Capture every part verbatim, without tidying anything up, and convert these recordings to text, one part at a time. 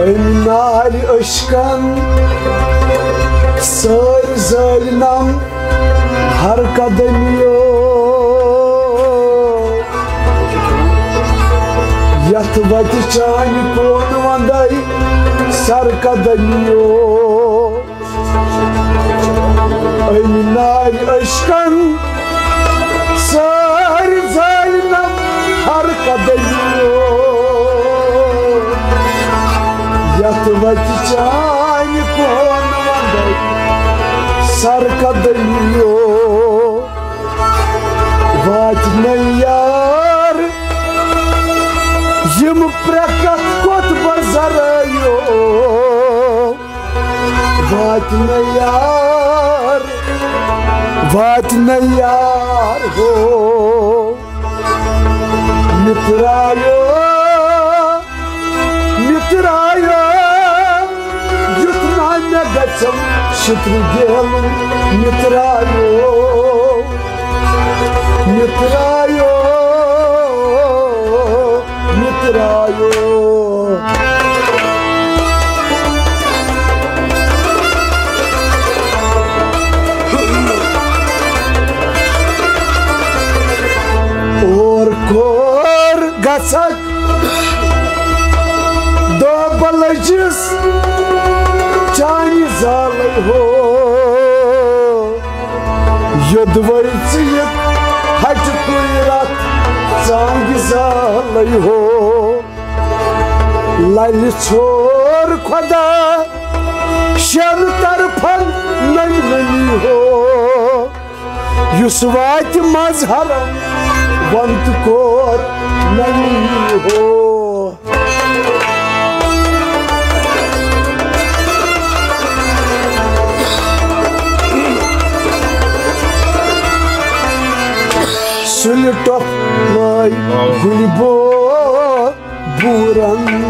أمۍ نارِ عشقن سٲرۍ زٲلۍ نم ہر قدمیو۔ یتھ وتہِ چانہِ کون وندے سر قدمیو۔ أمۍ نارِ عشقن سٲرۍ زٲلۍ نم ہر قدمیو۔ یتھ وتہِ چانہِ کون وندے سر قدمیو۔ واتہِ نہٕ یار یِم پرٛکَتھ کوٚت بہٕ زرٲیو۔ واتہِ نہٕ یار، واتہِ نہٕ یار ہو۔ مِترایو، مِترایو، یُتھ نہ مےٚ گژھم شِترِ گیلُن۔ مِترایو، مِترایو، مِترایو۔ اور کور گژھکھ دۄہ بلجس چانہِ زالے ہو۔ یوٚدوَے ژٕ یہِ ہَچہِ کُے رَتھ ژانٛگہِ زالَے ہو۔ لَلہِ ژھور خۄدا شٮ۪ن طرفَن نٔنۍ نٔنی ہو۔ یُس واتہِ مظہرَن وَن تہٕ کور نٔنی ہو۔ سُلہِ ٹۄپھ لٲے گُلہِ بو بوٗرن۔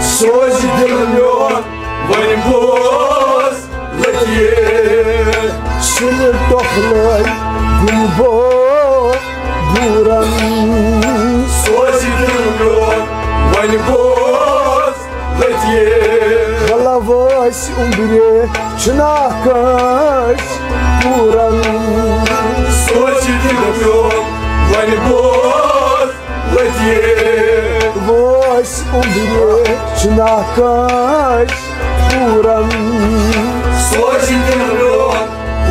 سوزِ دِل میون وۄنۍ بوز لٔکیٖر۔ سُلہِ ٹۄپھ لٲے گُلہِ بو بوٗرن۔ سوزِ دِل میون وۄنۍ بوز لٔکیٖر۔ بلہ وٲسۍ اُمرِ چھُنہ کٲنٛسہِ پوٗرن۔ سوزِ دِل میون وۄنۍ بوز لٔکیٖر۔ وٲسۍ اُمرِ چھُنہ کٲنٛسہِ پوٗرن۔ سوزِ دِل میون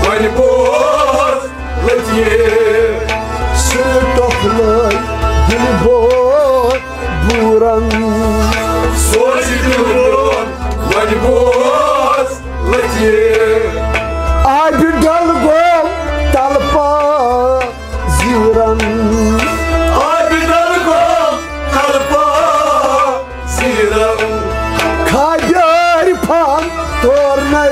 وۄنۍ بوز لٔکیٖر۔ سُلہِ ٹۄپھ لٲے دِل بو بوٗرن۔ سوزِ دِل میون وۄنۍ بوز لٔکیٖر۔ آبِ ڈل گوٚو تلپا زیٖرن۔ آبِ ڈل گوٚو تلپا زیٖرن۔ کھابہِ عارفان تورنَے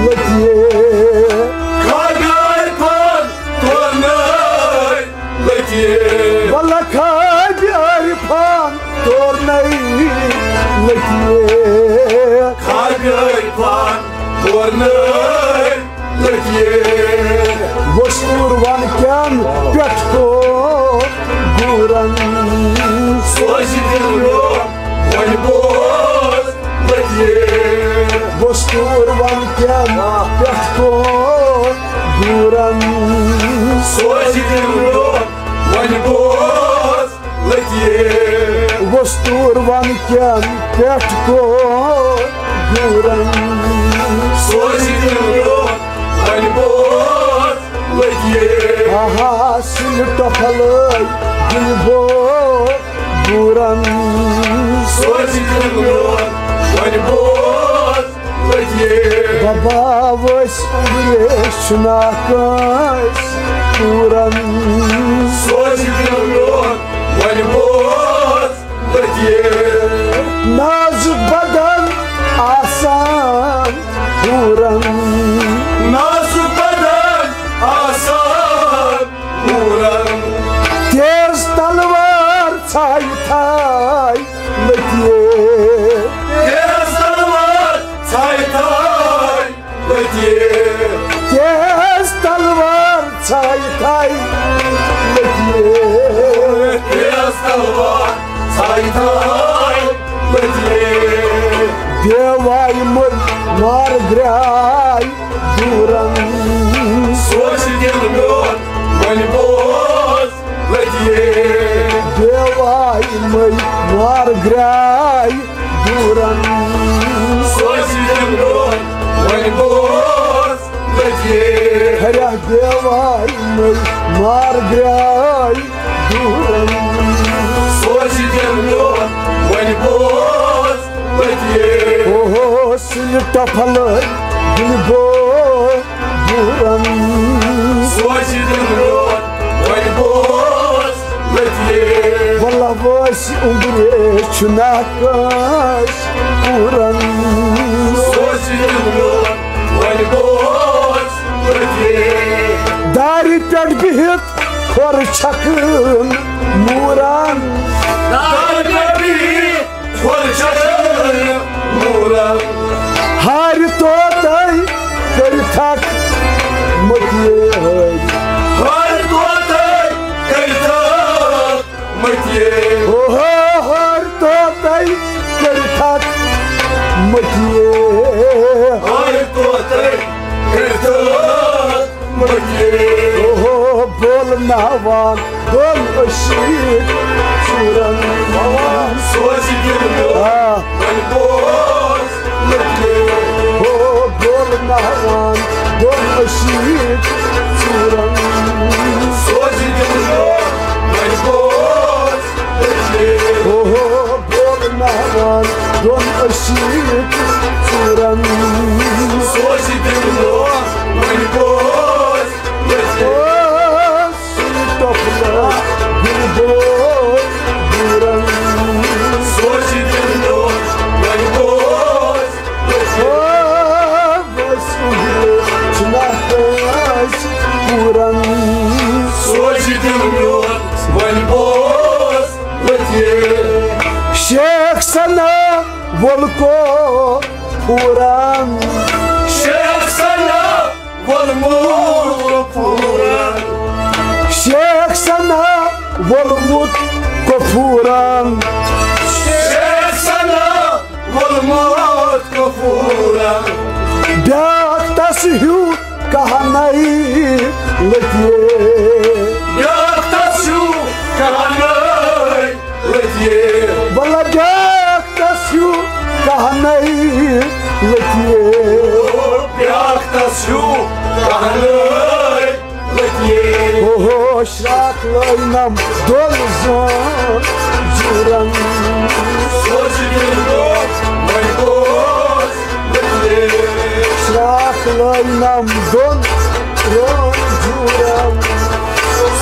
لٔکیٖر۔ کھابہِ عارفان تورنَے لٔکیٖر۔ وَلہٕ کھابہِ عارفان تورنَے لٔکیٖر۔ کھابہِ عارفان تورنَے لٔکیٖر۔ وۄستوٗر وَن کٮ۪ن پٮ۪ٹھ کو گوٗرَن۔ سوزِ دِل میون وۄنۍ بوز لٔکیٖر۔ وۄستوٗر وَن کٮ۪ن پٮ۪ٹھ کو گوٗرَن۔ سوزِ دِل میون وۄنۍ بوز لٔکیٖر۔ وۄستوٗر وَن کٮ۪ن پٮ۪ٹھ کو گوٗرَن۔ سوزِ دِل میون وۄنۍ بوز لٔکیٖر۔ آہا، سُلہِ ٹۄپھ لٲے دِل بو بوٗرَن۔ سوزِ دِل میون وۄنۍ بوز لٔکیٖر۔ بابا وٲسۍ اُمرِ چھُنہ کٲنٛسہِ پوٗرَن۔ سوزِ دِل میون وۄنۍ بوز لٔکیٖر۔ نازُک بدن آسان پوٗرَن۔ نازُک بدن آسان پوٗرَن۔ تیز تلوار ژھایہِ تھایہِ لٔکیٖر۔ تیز تلوار ژھایہِ تھایہِ لٔکیٖر۔ تیز تلوار ژھایہِ تھایہِ لٔکیٖر۔ تیز تلوار ژھایہِ تھایہِ لٔکیٖر۔ آیہِ مٔلۍ مار گرٛاے دوٗرن۔ سوزِ دِل میون وۄنۍ بوز لٔتیے۔ بیواے مٔلۍ مار گرٛاے دوٗرن۔ سوزِ دِل میون وۄنۍ بوز لٔتیے۔ ہریا بیواے مٔلۍ مار گرٛاے دوٗرن۔ سوزِ دِل میون وۄنۍ بوز لٔتیے۔ اوہو، سُلہِ ٹۄپھٕ لٲگۍ دِلہِ بو دوٗرن۔ سوزِ دِل میون وۄنۍ بوز لٔتیے۔ وللہ وٲسۍ اُمرِ چھُنہ کٲنٛسہِ پوٗرن۔ سوزِ دِل میون وۄنۍ بوز لٔتیے۔ دارِ پٮ۪ٹھ بِہِتھ کھۄر چھکن موٗرن۔ دارِ پٮ۪ٹھ بِہِتھ کھۄر چھکن موٗرن۔ ہارِ توتَے کٔرِتھ اکھ مٔتیٲے۔ ہارِ توتَے کٔرِتھ اکھ مٔتیٲے۔ اوہو، ہارِ توتَے کٔرِتھ اکھ مٔتیٲے۔ ہارِ توتَے کٔرِتھ اکھ مٔتیٲے۔ اوہو، بولناوان دۄن أشیٖت ژوٗرن۔ سوزِ دِل میون آ۔ وۄنۍ بوز لٔتیے۔ ہو، بولناوان دۄن أشیٖت ژوٗرن۔ سوزِ دِل میون وۄنۍ بوز لٔتیے۔ ہو، بولناوان دۄن أشیٖت ژوٗرن۔ سوزِ دِل میون وۄنۍ بوز لٔتیے۔ سُلہِ ٹۄپھٕ لٲگۍ دِلہِ بو دوٗرن۔ سوزِ دِل میون وۄنۍ بوز لٔتیے۔ وٲسۍ اُمید چھِنہ کٲنٛسہِ پوٗرن۔ سوزِ دِل میون وۄنۍ بوز لٔتیے۔ شیخ ثنا وول کفورن۔ شیخ ثنا وولمُت کفورن۔ شیخ ثنا وولمُت کفورن۔ شیخ ثنا وولمُت کفورن۔ بیاکھ تس ہیوٗ کہنے لٔتیے۔ بیاکھ تس ہیوٗ کہنے لٔتیے۔ ولہ بیاکھ تس ہیوٗ کہنے لٔتیے۔ بیاکھ تس ہیوٗ کہنے لٔتیے۔ اوہو، شراکھ لٲینم دۄن زٲن جوٗرن۔ سوزِ دِل میون وۄنۍ بوز لٔتیے۔ شراکھ لٲینم دۄن زٲن جوٗرن۔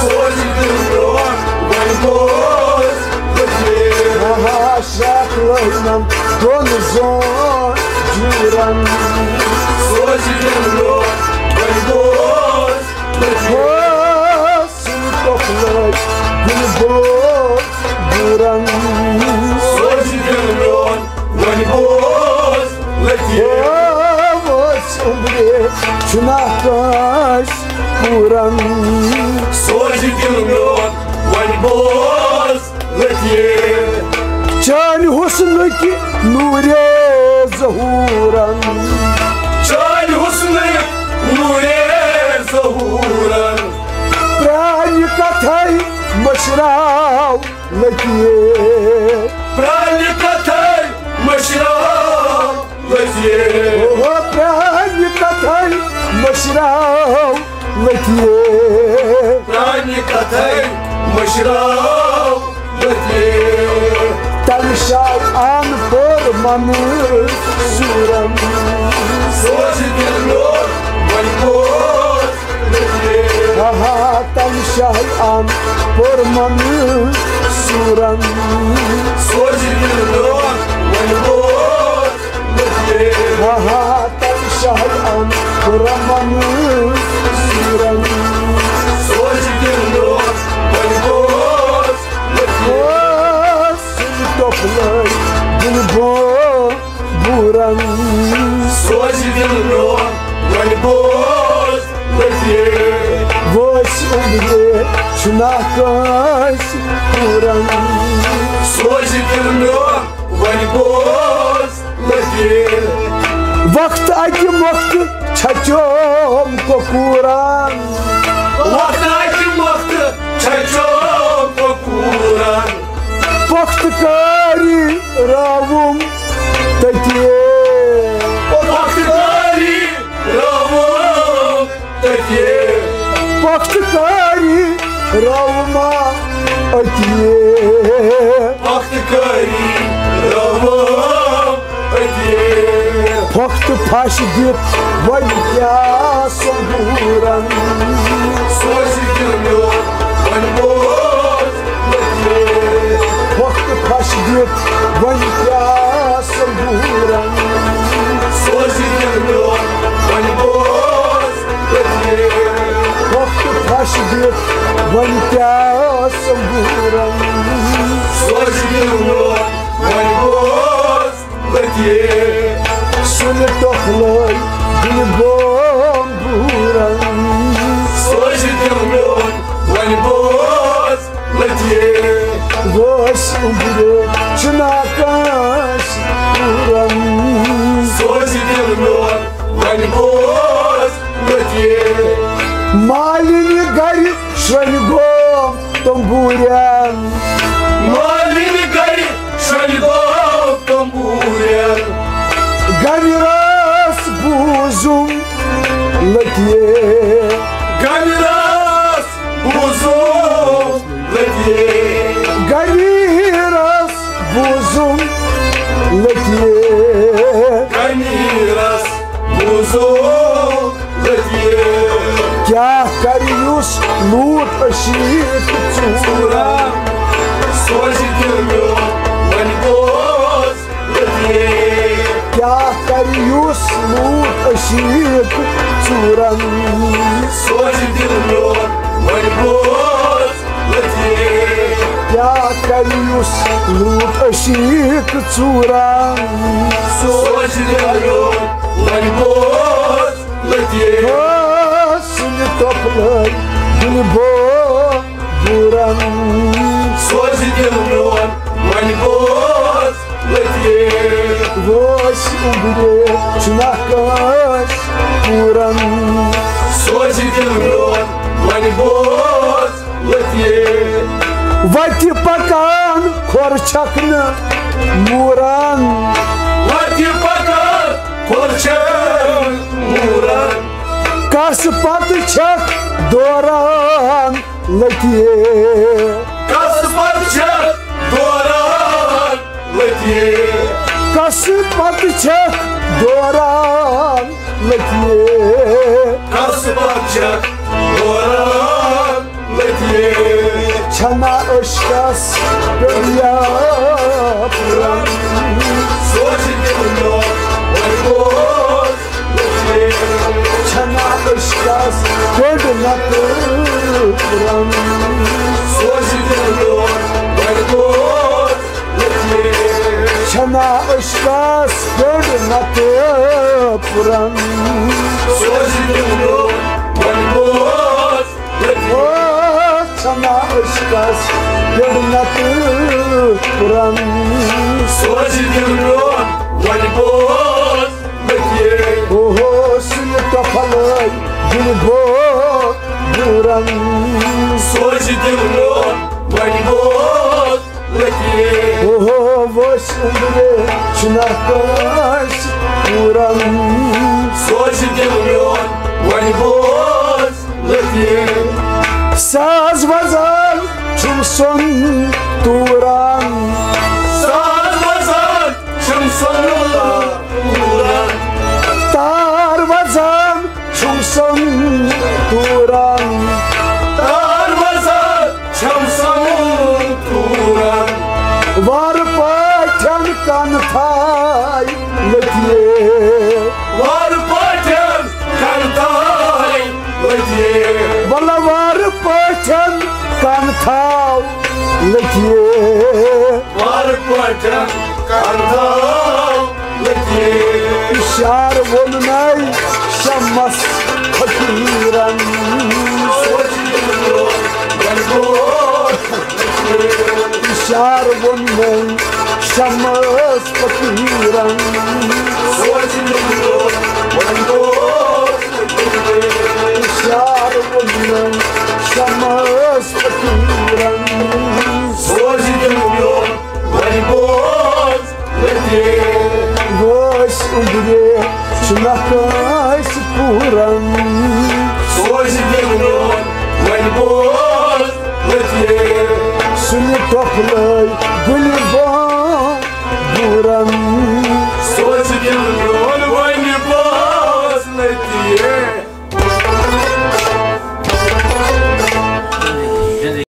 سوزِ دِل میون وۄنۍ بوز لٔتیے۔ آہا، شراکھ لٲینم دۄن زٲن جوٗرن۔ سوزِ دِل میون وۄنۍ بوز لٔتیے۔ ہو، سُلہِ ٹۄپھٕ لٲگۍ دِلہِ بو دوٗرن۔ سوزِ دِل میون وۄنۍ بوز لٔتیے۔ ہو، وٲسۍ اُمرِ چھُنہ کٲنٛسہِ پوٗرن۔ سوزِ دِل میون وۄنۍ بوز لٔتیے۔ چانہِ حُسنٕکۍ نوٗرے ظہوٗرن۔ چانہِ حُسنٕکۍ نوٗرے ظہوٗرن۔ پرٛانہِ کتھے مٔشراو لٔتیے۔ پرٛانہِ کتھے مٔشراو لٔتیے۔ اوہو، پرٛانہِ کتھے مٔشراو لٔتیے۔ پرٛانہِ کتھے مٔشراو لٔتیے۔ تمہِ شایہِ ان پوٚر منہٕ سوٗرن۔ سوزِ دِل میون وۄنۍ بوز لٔتیے۔ آہا، تمہِ شایہِ ان پوٚر منہٕ سوٗرن۔ سوزِ دِل میون وۄنۍ بوز لٔتیے۔ آہا، تمہِ شایہِ ان پوٚر منہٕ سوٗرن۔ سوزِ دِل میون وۄنۍ بوز لٔتیے۔ سُلہِ ٹۄپھٕ لٲگۍ دِلہِ بو بوٗرن۔ سوزِ دِل میون وۄنۍ بوز لٔتیے۔ وٲسۍ اُمرِ چھُنہ کٲنٛسہِ پوٗرن۔ سوزِ دِل میون وۄنۍ بوز وقت اکہِ مۄختہٕ چھچوم کۄکوٗرن۔ وقت اکہِ مۄختہٕ چھچوم کۄکوٗرن۔ پۄختہٕ کاری راوُم تٔتی۔ پۄختہٕ کاری راوُم تٔتی۔ پۄختہٕ کاری راوُما أتی۔ پۄختہٕ کاری راوُم أتی۔ پۄختہٕ پھش دِتھ وۄنۍ کیٛاہ سمبوٗرن۔ سوزِ دِل میون وۄنۍ بوز لطیف۔ پۄختہٕ پھش دِتھ وۄنۍ کیٛاہ سمبوٗرن۔ سوزِ دِل میون وۄنۍ بوز لطیف۔ پۄختہٕ پھش دِتھ وۄنۍ کیٛاہ سمبوٗرن۔ سوزِ دِل میون وۄنۍ بوز لطیف۔ سُلہِ ٹۄپھ لٲے دِلہِ بامبوٗرن۔ سوزِ دِل میون وۄنۍ بوز لطیف۔ وٲسۍ اُمرِ چھُنہ کٲنٛسہِ پوٗرن۔ سوزِ دِل میون وۄنۍ بوز لطیف۔ مالِنہِ گرِ شرٛنہِ گوم تمبوٗرٮ۪ن۔ مالِنہِ گرِ شرٛنہِ گوم تمبوٗرٮ۪ن۔ غمہِ رس بوٗزُم لطیف۔ غمہِ رس بوٗزُم لطیف۔ غمہِ رس بوٗزُم لطیف۔ غمہِ رس بوٗزُم لطیف۔ کیٛاہ کرِ یُس لوٗٹ عشیٖق ژوٗرا؟ سوزِ دِل میون وۄنۍ بوز لطیف۔ کیٛاہ کرِ یُس لوٗٹ عشیٖق ژوٗرن؟ سوزِ دِل میون وۄنۍ بوز لطیف۔ کیٛاہ کرِ یُس لوٗٹ عشیٖق ژوٗرن؟ سوزِ دِل میون وۄنۍ بوز لطیف۔ ہو سُلہِ ٹۄپھ لٲے دِلہِ بو بوٗرن۔ سوزِ دِل میون وۄنۍ بوز لطیف۔ وٲسۍ اُمرِ چھُنہ کٲنٛسہِ پوٗرن۔ سوزِ دِل میون وۄنۍ بوز لطیف۔ وتہِ پکان کھۄر چھکھ نہٕ موٗرن۔ وتہِ پکان کھۄر چھکھ نہٕ موٗرن۔ کس پتہٕ چھکھ دوران لطیف۔ کس پتہٕ چھکھ دوران لطیف۔ کس پتہٕ چھکھ دوران لطیف۔ کس پتہٕ چھکھ دوران لطیف۔ چھنا عشقس پٮ۪ٹھ یا پھران۔ سوزِ دِل میون وۄنۍ بوز لطیف۔ چھنا عشقس پٮ۪ٹھ نتہٕ پھران۔ سوزِ دِل میون وۄنۍ بوز لطیف۔ چھنا عشقس پٮ۪ٹھ نتہٕ پھران۔ سوزِ دِل میون وۄنۍ بوز لطیف۔ او چھنا عشقس پٮ۪ٹھ نتہٕ پھران۔ سوزِ دِل میون وۄنۍ بوز لطیف۔ اوہو سُلہِ ٹۄپھ لٲے دِلہِ بو بوٗرن۔ سوزِ دِل میون وۄنۍ بوز لطیف۔ اوہو وٲسۍ اُمرِ چھُنہ کٲنٛسہِ پوٗرن۔ سوزِ دِل میون وۄنۍ بوز لطیف۔ ساز وزان چھُم سۄن توٗران۔ ساز وزان چھُم سۄن توٗران۔ تار وزان چھُم سۄن توٗران۔ تار وزان چھُم سۄن توٗران۔ وارٕ پٲٹھۍ کن تھایہِ لطیف۔ وارٕ پٲٹھۍ کن تھایہِ لطیف۔ ولہٕ وارٕ پٲٹھۍ کن تھاو لطیف۔ وارٕ پٲٹھۍ کن تھاو لطیف۔ اِشارٕ ووٚنمَے شمس فقیٖرن۔ سوزِ دِل میون وۄنۍ بوز لطیف۔ اِشارٕ ووٚنمَے شمس فقیرن۔ سوزِ دِنہٕ وۄنۍ پوٚز۔ شعر ووٚنُن شمس فقیرن۔ سوزِ دِنہٕ وۄنۍ پوٚز۔ وٲسۍ اُمرِ چھُنہ کٲنٛسہِ پوٗرن۔ سوزِ دِنہٕ وۄنۍ پوٚز۔ سُنہِ ٹۄپھ لٲے